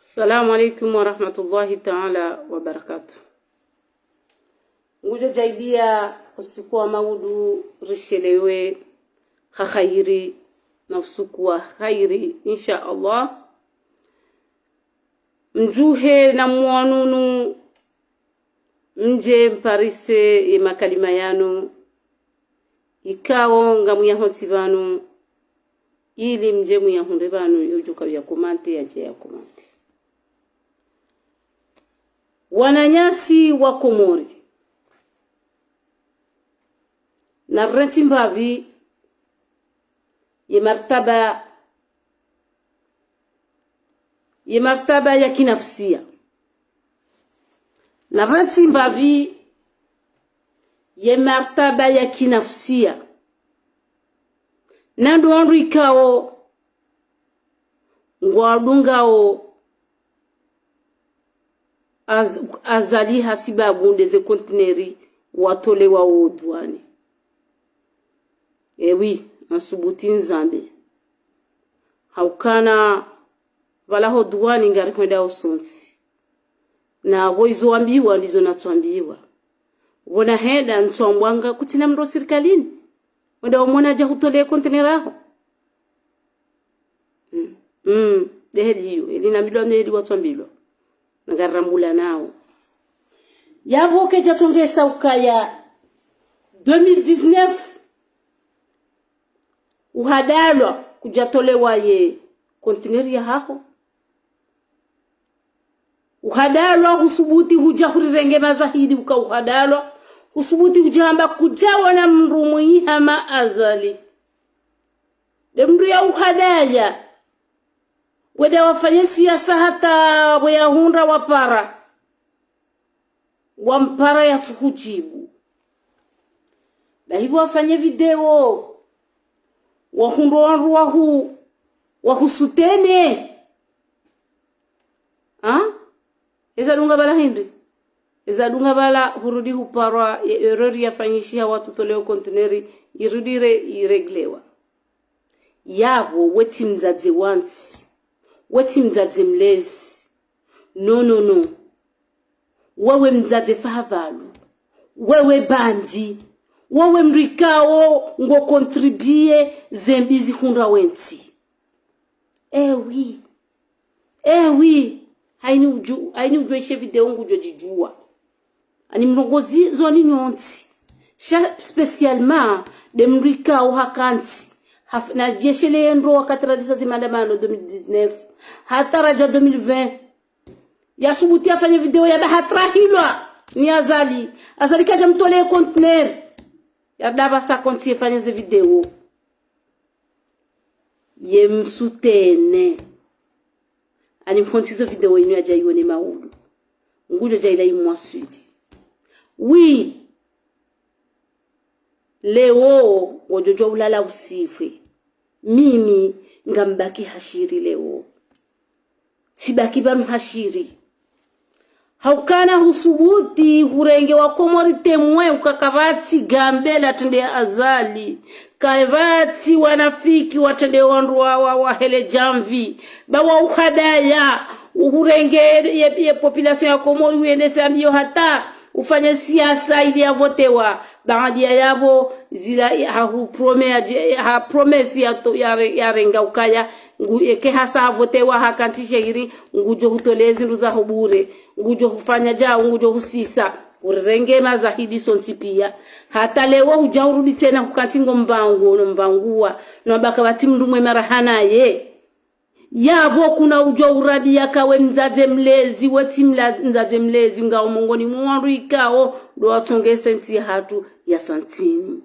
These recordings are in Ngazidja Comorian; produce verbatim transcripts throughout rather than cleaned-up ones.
Assalamu alaikum warahmatullahi taala wabarakatuh. Ngudjo djaaliya usiku wa maudu rishelewe ha khairi na usiku wa khairi, insha Allah. Mdjuhe na mwanunu, mdje mparise ye makalima yanu, ikao ngamuyahotsi pvanu, ili mdje muyahundre pvanu, yodjoka ya komante, yadje ya komante. Wananyasi wa Komori, narentsi mbapvi ye martaba, ye martaba ya kinafsia. Narentsi mbapvi ye martaba ya kinafsia. Na ndo wandru ikao ngwadungao Az-, Azali hasibabu nde ze kontineri watolewa wo duani. Ewi, ansubuti nizambe. Haukana pvala ho duani ngarihwendao sontsi. Na pvo izo wambiwa, ndizo natsuambiwa. Pvo nahenda ntsuambwanga kutsina mndru sirikalini. Wenda wamwona yadja hutolea kontineri yaho. Mm. Mm. Ndeheli iyo. Eli na midwa no eli watsuambilwa. Ngarirambula nao. Yapvo kedja tsongesa ukaya deux mille dix-neuf. Uhadalwa kudjatolewa ye kontineri yahaho. Uhadalwa husubuti hudja hurirenge mazahidi uka uhadalwa. Husubuti hudja hamba kudjawona mndru mwiha ma Azali. Nde mndru ya uhadaya. Wenda wafanye siasa hata pvo yahundra wapara. Wampara yatsuhudjibu. Bahi pvo wafanye video. Wahundra wandru wahu, wahusutene. Ha? Eza dunga pvala hindri? Eza dunga pvala hurudi huparwa ye erreur yafanyishiha watsutolea wo kontineri, irudi re-, ireglewa. Yapvo, we tsi mdzadze wa ntsi. We tsi mdzadze mlezi. Non, non, non. Wewe mdzadze fahabalu. Wewe bandi. Wewe mndru ikao ngo contribuer ze mbi zihundra we ntsi. Ewi. Ewi. Haini udju-, haini udjuwa ishe video ngudjo djidjuwa. Ani mrongozi zoni nyontsi. Sha spécialement nde mndru ikao hakantsi. Haf-, nadjeshelee ndro wakati radjisa ze maandamano deux mille dix-neuf. Hata radja deux mille vingt. Yasubuti yafanye video yamba hatrahilwa ni Azali. Azali kadja mtolee kontineri. Yadapvasa konti yefanye ze video. Ye msutene. Ani mhontsi zo video inu yadja iwone maudu. Ngudjo djaila imwaswili. Oui. Leo, ngodjo djuwa ulala usifwe. Mimi, ngambaki hashiri leo. Tsibaki pvanu hashiri. Haukana husubuti hurenge wa Komori temwe uka kapvatsi Gambela trende ya Azali. Kapvatsi wanafiki watrende wandru wa, wa, wa hele djamvi. Ba wa uhadaya, uhurenge ye, ye population ya Komori uyendese ambiyo hata ufanye siasa ili yavotewa. Baada ya yapvo, zila ha hu prome-, ha promesse ya to-, ya re-, yarenga ukaya, ngu-, eke hasa havotewa hakantsi shehiri, ngudjo hutolea zindru zaho bure, ngudjo hufanya djau, ngudjo husisa, urirenge mazahidi sontsi pia. Hata leo hudja urudi tsena hukantsi ngo mbangu, no mbanguwa, no wamba kapvatsi mndru mwema raha naye. Yapvo kuna udjo urambia ka we mdzadze mlezi, we tsi mla-, mdzadze mlezi, ngao mongoni mwa wandru ikao ndo watsongese ntsi hatru ya santsini.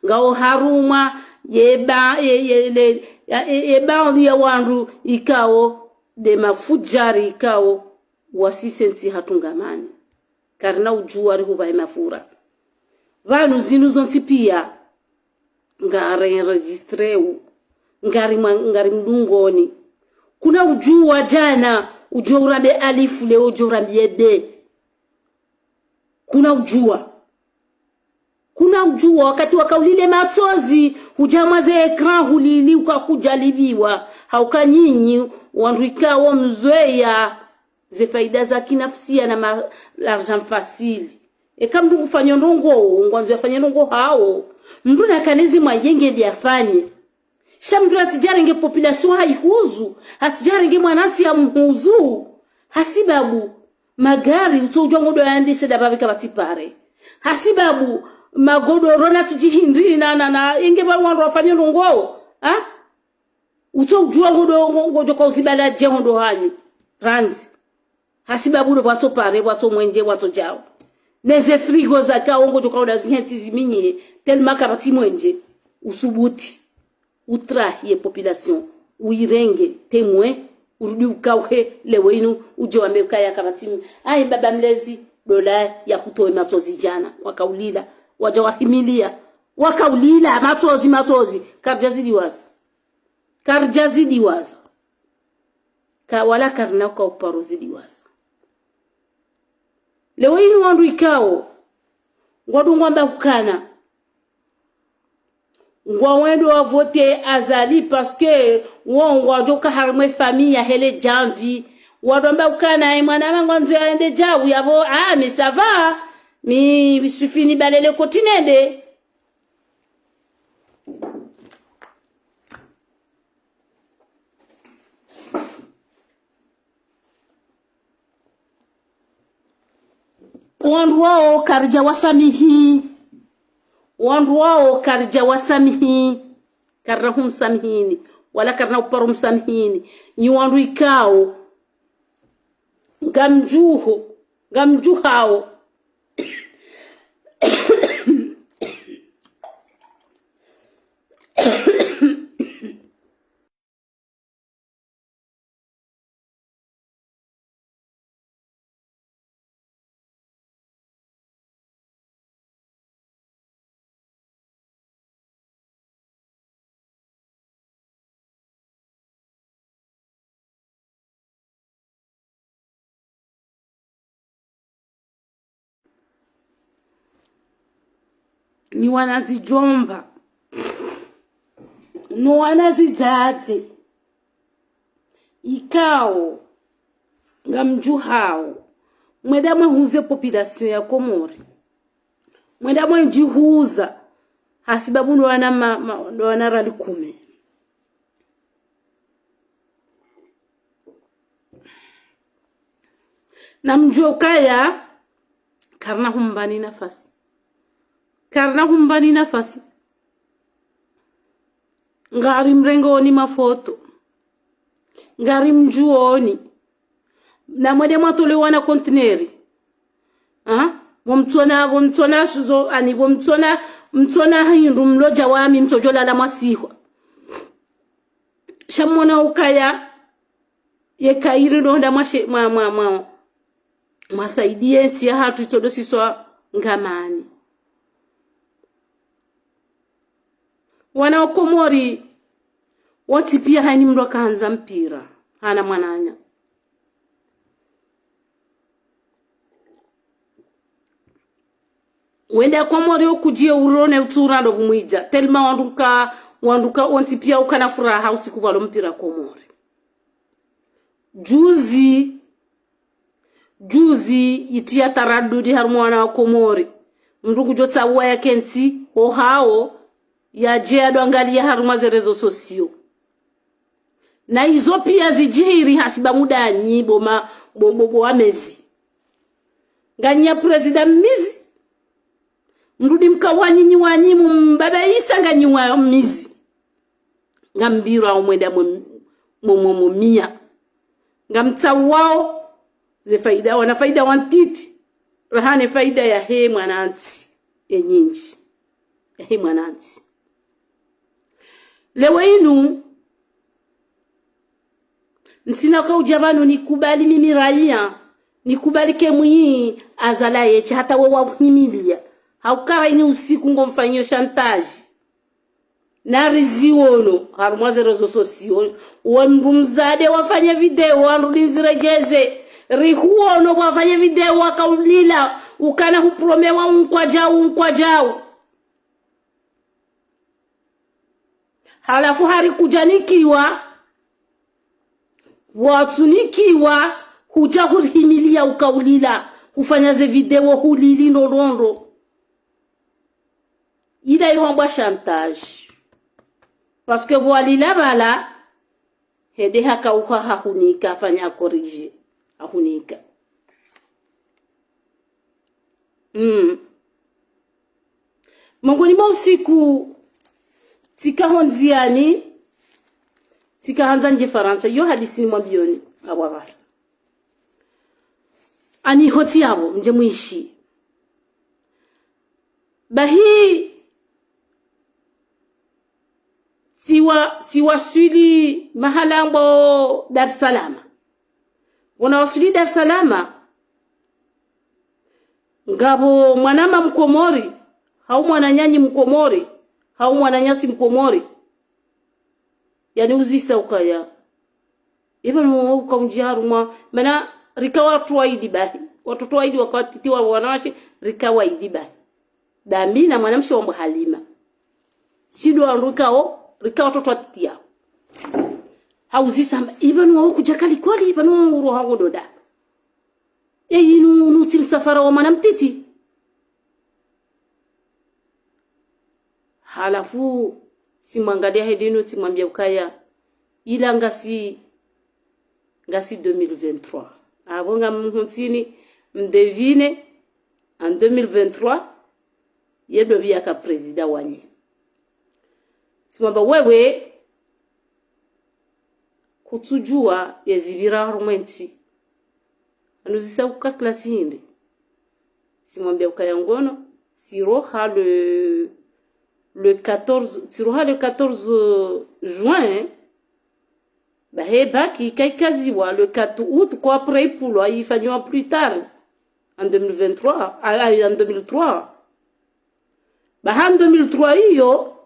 Ngao harumwa ye ba-, ye, ye, le, ya, ye, ye baadhwi ya wandru ikao nde mafudjari ikao wasise ntsi hatru ngamani. Karina udjuwa rihupvahe mafura. Pvanu zinu zontsi pia, ngari enregistré u, ngari mwa-, ngari mdungoni. Kuna udjuwa djana, udjuwa urambe alifu leo, udjuwa urambe be. Kuna udjuwa. Kuna udjuwa, wakati wakaulile matsozi, hudja mwa ze écran hulili uka kudjalipviwa. Hauka nyinyi, wandru ikao mzweya, ze faida za kinafsia na ma, l'argent facile. Eka mndru ngufanyao ndrongoo, ngwandzo yafanye ndrongoo hawo. Mndru nakane ze moyens nge ndeyafanye. Sha mndru hatsidja yarenge population hayihuzu, hatsidja yarenge mwanantsi yamhuzu. Hasibabu magari, utso udjuwa ngondo yandise ndapvo pvwaka kapvatsi pare. Hasibabu magodoro natsidjihindri na, na, na, inge pvanu wandru wafanye ndrongoo. Ha? Utso udjuwa ngondo, ngo, ngodjo ka uzibala dje ngondo hanyu. Randzi. Hasibabu ndo pvwatso pare, pvwatso mwenje, pvwatso djao. Neze frigo zakao ngodjo ka uda zihentsi ziminyihe, tellement kapvatsi mwenje. Usubuti. Utrahi ye population. Uyirenge, temwe, urudi ukauhe, lewo inu, udje wambe ukaya kapvatsi mwenje. Ayi, baba mlezi, ndola yahutowe matsozi djana. Wakaulila, wadja wahimilia. Wakaulila, matsozi, matsozi. Karidja zidiwaza. Karidja zidiwaza. Ka wala karina uka uparo zidiwaza. Lewo inu wandru ikao, ngwadungao wamba ukana. Ngwawendo wavote Azali parce que wo ngwadjo ka harumwa ye famille ya hele djamvi. Wandru wamba ukana, e mwana wangu ngwandzo yende djau yapvo, ah, mais ça va. Mi sufi nibalele koti nende. Wandru wao karidja wasamihi. Wandru wao karidja wasamihi. Karina humsamihini. Wala karina uparo msamihini. Nyi wandru ikao. Ngamdjuho. Ngamdjuhao. Ni wana zidjomba. No wana zidzadze. Ikao. Ngamdjuhao. Mwenda mwehuze population ya Komori. Mwenda mwendjihuza. Hasibabu ndo wana ma, ma, ndo wana rali kume. Na mdjuwe ukaya, karina humbani nafasi. Karina humbani nafasi. Ngari mrengoni mafoto. Ngari mdjuoni. Na mwende mwatole wana kontineri. Ha? Pvo mtsona, pvo mtsona shuzo, ani pvo mtsona, mtsona hindru mlodja wami mtsodjo lala mwasihwa. Sha mwona ukaya, yeka iri ndo nda mwashe, mwa, mwa, mwa, mwasaidiye ntsi yahatru itsodo siswa ngamani. Wana wa Komori, wontsi piya hayini mndru akahandza mpira, hana mwananya. Wende Komori okudjiye urone utsu urando pvumwidja. Tellement wandru ka, wandru ka wontsi piya ukana furaha usiku pvalo mpira Komori. Juzi, juzi, itriya taradudi harumwa wana wa Komori. Mndru ngudjo tsauwa yakentsi, ohao, yadje yadwangaliya harumwa ze réseaux sociaux. Na izo piya zidjiri hasibabu ndanyi bo ma, bo, bo, bo wamezi. Nganyi ya président mmizi. Mrudi mkawanyi nyi wanyi mumbabaisa nganyi wamezi. Ngambirwa omwenda mwe, mwe, mwe, mwe miya. Ngamtsauwao ze faida, wana faida wantiti. Rahana faida yahe mwanantsi. Ye nyindji. Yahe mwanantsi. Lewo inu, ntsina uka udja pvanu nikubali mimi raiya, nikubali ke mwiyi Azali yeshe hata we wahimiliya. Hauka rayini usiku ngomfanyiyo chantage. Nariziwono, harumwa ze réseaux sociaux, wandru mzade wafanye video, wandru dinzi redjeze. Rihuwono wafanye video wakaulila, ukana hupromewa unkwadjau, unkwadjau. Halafu hari kudjanikiwa, watsunikiwa, Hudja hurihimilia uka ulila, hufanya ze video hulili ndrondrondro. Ila ihwambwa chantage. Parce que pvo walila pvala, hende hakauha hahunika, hafanya corriger, hahunika. Mm. Mongoni mwa usiku, tsika ho ndziani, tsika handza ndje Farantsa, iyo hadisi nimwambiyoni, apvasa. Ani hotsi yapvo, mdje mwishi. Bahi, tsiwa, tsiwaswili mahala ngwao Dar es Salaam. Pvo nawaswili Dar es Salaam, ngapvo mwananya Mkomori, hau mwananyanyi Mkomori, hau mwananyasi Mkomori. Yaniuzisa ukaya, eba no uka undjia harumwa, mana rika watoto waidi bahi. Watoto waidi waka watiti wa wanawashe, rika waidi bahi. Dami na mwanamshe wambwa Halima. Si ndo wandru rikao, rika watoto watiti yao. Hauzisa amba, eba no uka udja ka likoli, eba no uroha ngododa. E inu, nutsi msafara wa mwana mtiti. Halafu, tsimwangalia hedi inu, tsimwambia ukaya, ila ngasi, ngasi deux mille vingt-trois. Apvo ngamhuntsini, mdevine, en deux mille vingt-trois, ye ndo pvia ka président wanyu. Tsimwamba wewe, kutsudjua yezipvira harumwa entsi. Hanuzisa uka classe hindri. Tsimwambia ukaya ngono, tsiroha le, le quatorze, tsiroha le quatorze juin, bahi bac kaikaziwa le quatre août, kwa après ipvulwa ifanyiwa plus tard, en deux mille vingt-trois, ah, ah, en deux mille trois. Bahi en deux mille trois iyo,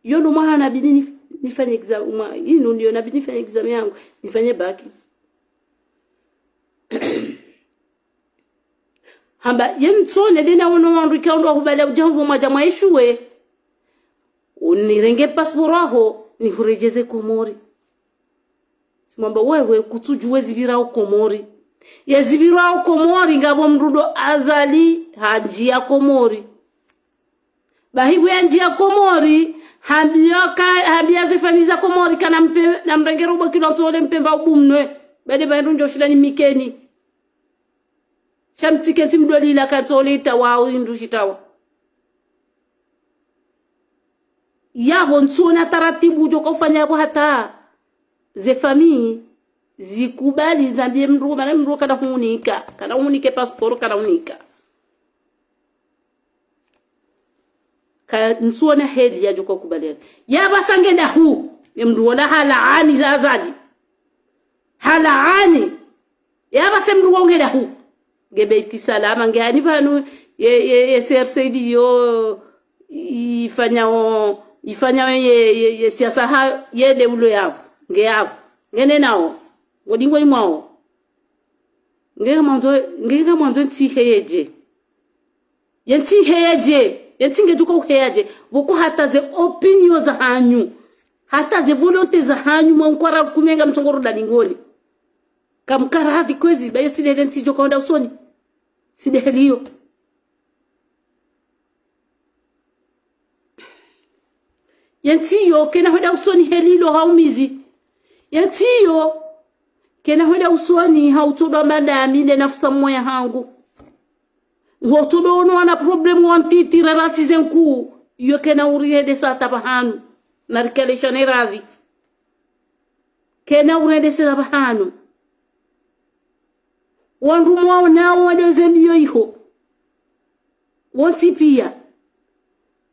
iyo ndo mwaha nabidi nif-, nifanye exam-, mwa-, inu ndiyo nabidi nifanye examen yangu, nifanye bac. Hamba, ye ntsone dena wono wandru ikao ndo wahubali udja hupvo mwadja mwaishuwe. Unirenge passeport yaho, nihuredjeze Komori. Tsimwamba wewe kutsudjua ezipvirao Komori. Yezipvirao Komori ngapvo mndru ndo Azali handjia Komori. Bahi pvo yandjia Komori, hambia ka, hambia ze famille za Komori kana mpe, namrenge robo kilo ntsole mpemba ubumnwe. Bade bahi ndru ndjo shinda nimnikeni. Sha mtsike ntsi mdolila katsole itawa au indru shitawa. Yapvo ntsona taratibu djo ka ufanya yapvo hata ze famille zikubali zambie mndru, mana mndru kana hunika, kana hunike passeport, kana hunika. Ka ntsona heli yadjo ka ukubaliana. Yapvasa nge dahu, ye mndru wola halaani za Azali. Halaani. Yapvasa mndru wo nge dahu. Nge Beit Salam, nge hani pvanu ye, ye, ye C R C D yo, ifanyao, ifanyao ye, ye, ye siasa ha, ye de ulo yapvo. Nge yapvo. Nge nenao. Ngo dingoni mwao. Nge ngamwandzo, nge ngamwandzo ntsi iheyedje. Ye ntsi iheyedje. Ye ntsi ngedjo ka uheyadje. Pvoko hata ze opinion za hanyu. Hata ze volonté za hanyu mwa nkwara kumenga mtsongoro dalingoni. Kamkaradhi kwezi, baye tsi de heli ntsi djo ka hwenda usoni. Tsi de heli iyo. Ye ntsi iyo, kena hwenda usoni heli ilo haumizi. Ye ntsi iyo, kena hwenda usoni hautsodwa mbandami nde nafusa mmoya hangu. Ngotsodo ono wana problème wa ntiti rarati ze nkuu. Iyo kena urihedesa hata pvahanu. Na rikalesha ne radhi. Kena urendesela pvahanu. Wandru mwao nao wadeze mbiyo iho. Wontsi pia.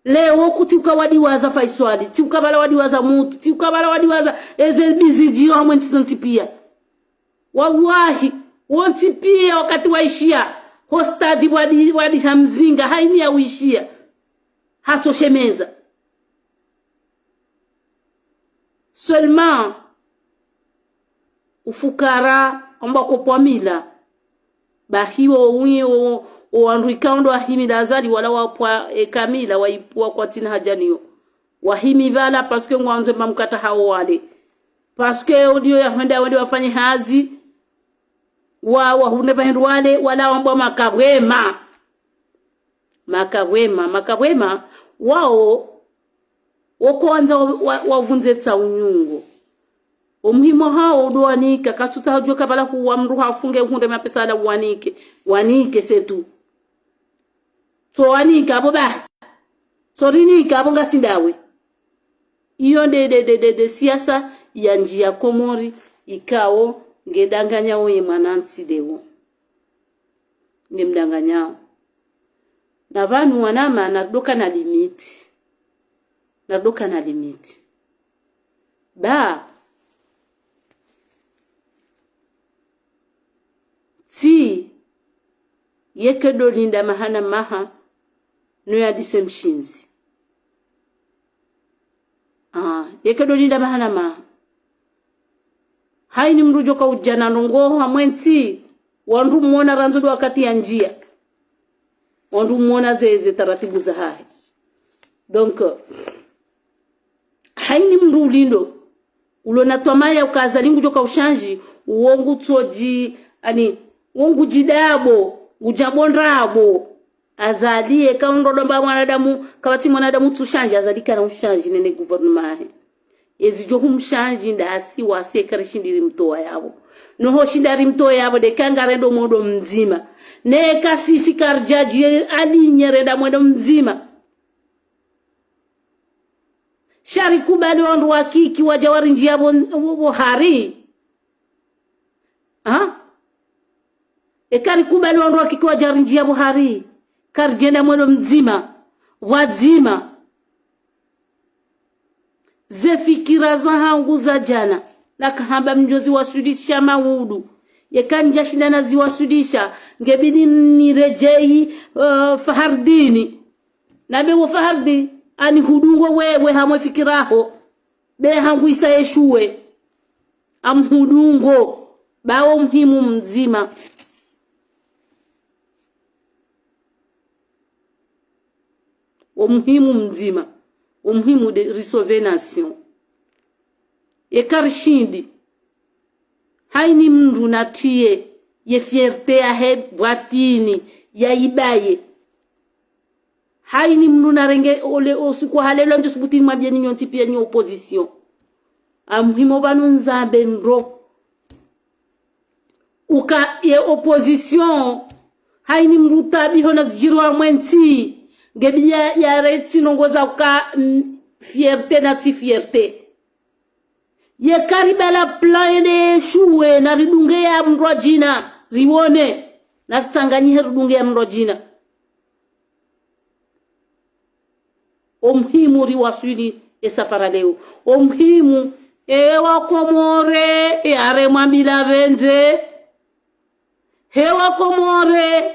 Leo kutsi uka wadiwaza Faiswali, tsi uka pvala wadiwaza mutru, tsi uka pvala wadiwaza eze bizidjiyo hamwe ntsi zontsi pia. Wallahi, wontsi pia wakati waishiya, ho stade wadi, wadisha mzinga, haini ya uishiya. Hatsoshemeza. Seulement, ufukara, amba kopvwa mila. Bahi wo, wo, wo, wo wandru ikao ndo wahimi la Azali wala wapvwa, e, kamila, waipvwa kwatsina haja nayo. Wahimi pvala, parce que ngwandzo mba mkata hao wale. Parce que uliyo ya hwenda wende wafanye hazi. Wa, wahundre pvahindru wale, wala wambwa makabwema. Makabwema, makabwema, wao, wo kwandza wa, wa, wavundze tsa unyungo. Omuhimu hawo udo wanika, katsutsaha udjo kabala huwa mndru hafunge uhundre mapesa ala uwanike. Wanike c'est tout. Tso wanika apvo bahi. Tso rinika apvo ngasi ndawe. Iyo nde, nde, nde, nde, nde siasa ya ntsi ya Komori ikao nge danganyao ye mwanantsi leo. Nge mdanganyao. Na pvanu wanama naridoka na limite. Naridoka na limite. Ba. Tsi. Yeke do linda maha na maha. No yadise mshindzi. Ah, yeke do linda maha na maha. Haini mndru djoka udja na ndrongoo hamwentsi, wandru mwona randzu do wakati ya ndziya. Wandru mwona ze, ze taratibu zahahe. Donc, haini mndru ulindo, ulo na twamaya uka Azali ngudjoka ushandji, wo ngutsodji, ani, wo ngudji dabo, ngudjabo ndrabo. Azali eka undro domba mwanadamu, kapvatsi mwanadamu tsu shandji, Azali kana ushandji nene gouvernement yahe. Ezi djo humshandji ndasi wasi eka rishindi rimtowa yapvo. Noho shinda rimtowa yapvo, ndeka ngarendo mwendo mdzima. Neka sisi karidjadji alinye renda mwendo mdzima. Sha rikubali wandru wa kiki wadja warindjiya pvo, pvo, pvo hari. Ha? Eka rikubali wandru wa kiki wadja warindjiya pvo hari. Karidjenda mwendo mdzima. Pvwadzima. Ze fikira zahangu za djana. Nakahamba mdjo ziwaswilisha maudu. Yeka ndjashinda naziwaswilisha. Ngebidi niredjeyi, eh, Fahardini. Nabe wo Fahardi, ani hudungo wewe hamwe fikira ho. Be hangu isa yeshuwe. Amhudungo. Ba wo muhimu mdzima. Wo muhimu mdzima. Wo muhimu de risauver nation. Yeka rishindi. Haini mndru natiye ye fierté yahe bwatini, yayibaye. Haini mndru narenge ole osiku wa halelo ndjo subuti nimwambiye ni nyontsi piya nyi opposition. Amuhimu pvanu nzambe ndro. Uka ye opposition, haini mndru tabiho na zidjiri wamwentsi, ngebiya yaretsi nongoza uka, mm, fierté na tsi fierté. Yeka ribala plan yende yeshuwe, naridunge ya mndru wa djina, riwone, naritsanganyihe ridunge ya mndru wa djina. Omuhimu riwaswili esafara leo. Omuhimu, ewa Komori, yare mwambila pvendze. Hewa Komori,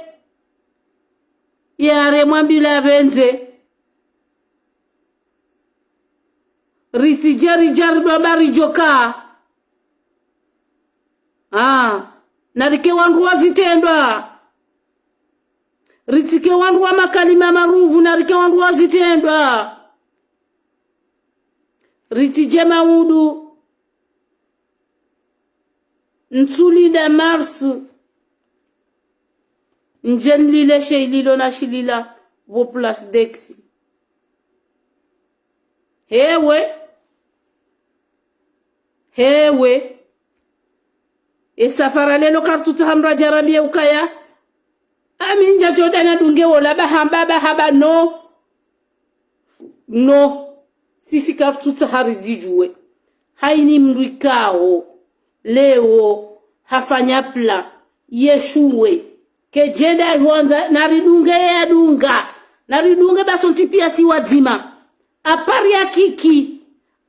yare mwambila pvendze. Ritsidje ridja ridwa ba ridjoka. Ah, narike wandru wa zitrendwa. Ritsike wandru wa makalima maruvu, narike wandru wa zitrendwa. Ritsidje maudu. Ntsulinda mars. Ndje nilile she ililo nashilila pvo Place d'Aix. Hewe. Hewe. Esafara lelo karitsutsaha mndru adje arambiye ukaya. Ami ndjadjo dana dunge wola ba hamba ba hamba no. No. Sisi karitsutsaha rizidjuwe. Haini mndru ikao. Leo. Hafanya plan. Yeshuwe. Kedjenda ihwandza. Naridunge yadunga. Naridunge ba sontsi piya si wadzima. Apari ya kiki.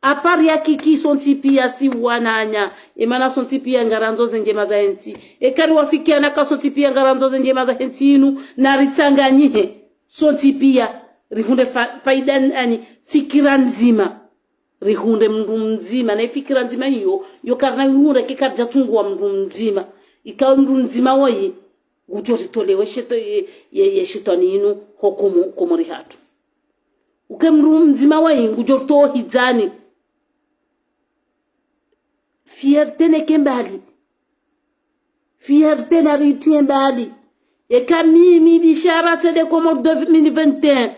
Apari ya kiki sontsi piya si wananya. Emana sontsi piya ngarandzo ze ndjema za hentsi. Eka riwafikiana ka sontsi piya ngarandzo ze ndjema za hentsi inu. Naritsanganyihe. Sontsi piya. Rihundre fa-, faida ani fikira ndzima. Rihundre mndru mdzima. Na ifikira ndzima iyo. Yo karina ihundre ke karidja tsunguwa mndru mdzima. Ikawe mndru mdzima woyi. Ngudjo ritolewe sheto-, ye, ye, ye shetwani inu ho Komo-, Komori hatru. Uke mndru mdzima wayi ngudjo ritowa hidzani. Fierté neke mbali. Fierté naritriye mbali. Eka mimi Bishara tsende Komori deux mille vingt et un,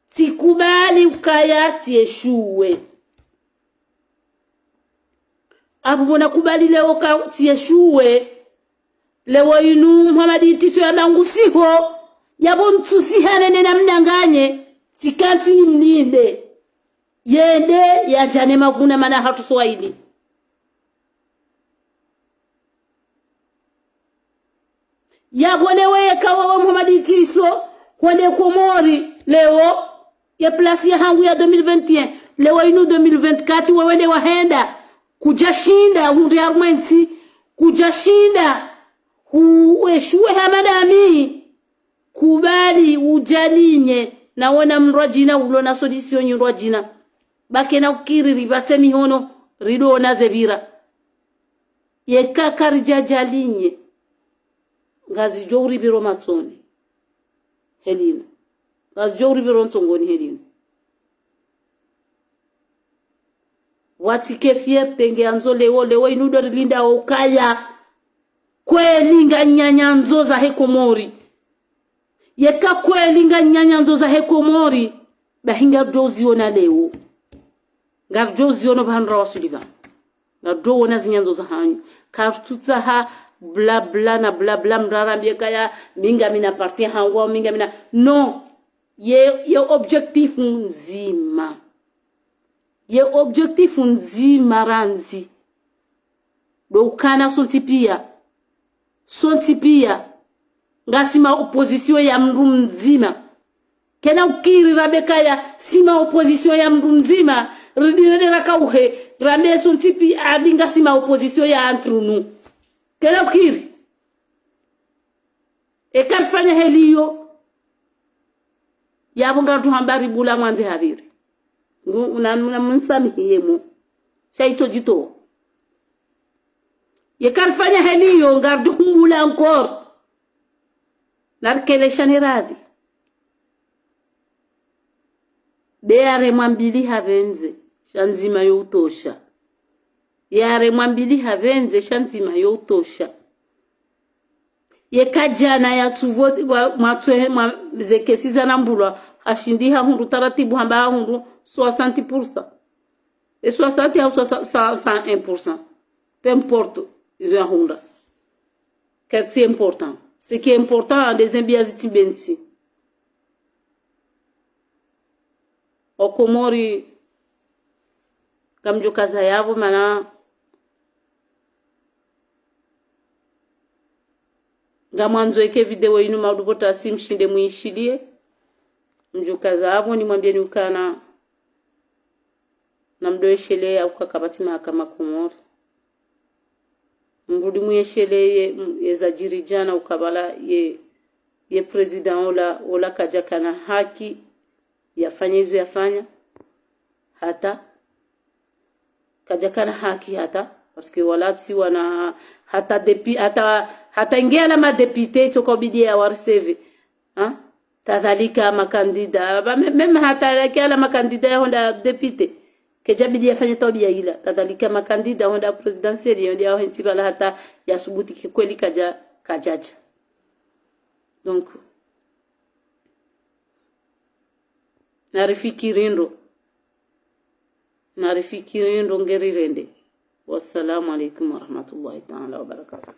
tsikubali ukaya tsieshuwe. Apvo pvo nakubali leo ka tsieshuwe. Leo inu Mohamed Idriso yamba ngusiho, yapvo ntsusihane nena mnyanganye, tsikantsi nimlinde. Yende yadjane mavuna mana hatru Swahili. Yapvo leo yeka wewe Mohamed Idriso, hwende Komori, leo, ye place yahangu ya deux mille vingt et un, leo inu deux mille vingt-quatre wewe nde wahenda, kudjashinda hundre harumwa entsi, kudjashinda hu-, hueshuwe hama nami, kubali udjalinye, na wona mndru wadjina, ulona solution nyi mndru wadjina. Ba kena ukiri ripvatse mihono, ridoona zepvira. Yeka karidjadjalinye, ngazidjo uripviro matsoni helinu. Ngazidjo uripviro ntsongoni helinu. Watsike fierté nge andzo leo, leo inu ndo rilindao ukaya kweli nganyi nyandzo zahe Komori. Yeka kweli nganyi nyandzo zahe Komori, bahi ngaridjo ziona leo. Ngaridjo ziona pvahanu rawaswili pvanu. Ngaridjo wona zinyandzo zahanyu. Karitsutsaha blabla na blabla mndru arambiye kaya mi ngamina parti hangu, mi ngamina. Non. Ye, ye objectif ndzima. Ye objectif ndzima randzi. Ndo ukana sontsi piya. Sontsi piya. Ngasi ma opposition ya mndru mdzima. Kena ukiri rambe kaya si ma opposition ya mndru mdzima, ridire nde rakauhe, rambe sontsi piya adi ngasi ma opposition ya entre nous. Kena ukiri. Eka rifanya heli iyo, yapvo ngarudjo hamba ribula mwandze hapviri. Ngu-, una, una mnisamihiyemo. Sha itsodjitowa. Yeka rifanya heli iyo, ngarudjo humbula encore. Narikeleshane radhi. Be yaremwa mbili hapvendze, sha ndzima yo utosha. Yaremwa mbili hapvendze, sha ndzima yo utosha. Yeka djana yatsuvo-, wa-, mwatswe-, mwa-, zekesi zanambulwa, hashindi hahundru taratibu hamba hahundru soixante pour cent. E soixante hau soixante, cent, cent un pour cent. Peu importe, izo yahundra. Katsi important. Ce qui est important, nde zembi yazitsi bentsi. Wakomori, ngamdjo kaza yapvo mana ngamwandzo eke video inu maudupvota si mshinde mwiishiliye. Mdjo kaza yapvo nimwambiyeni ukana namdo esheleya uka kapvatsi mahakama Komori. Mrudi mwiesheleye, m-, yezadjiri djana ukabala ye, ye président ola, ola kadjakana haki yafanya izo yafanya. Hata kadjakana haki hata, parce que wala tsi wana hata dépi-, hata, hata nge yala madéputé, tsoka ubidi yawariseve. Ha? Kadhalika makandida. Ba, me-, même hata yake yala makandida yahondra député. Kedjabidi yafanye twabiya ila. Kadhalika makandida hondra présidentielle, yahondra yahentsi bala hata yasubuti ke kweli kadja, kadjadja. Donc, narifikiri ndro. Narifikiri ndro ngeri rende. Wassalamu alaikum warahmatullahi taala wabarakatuh.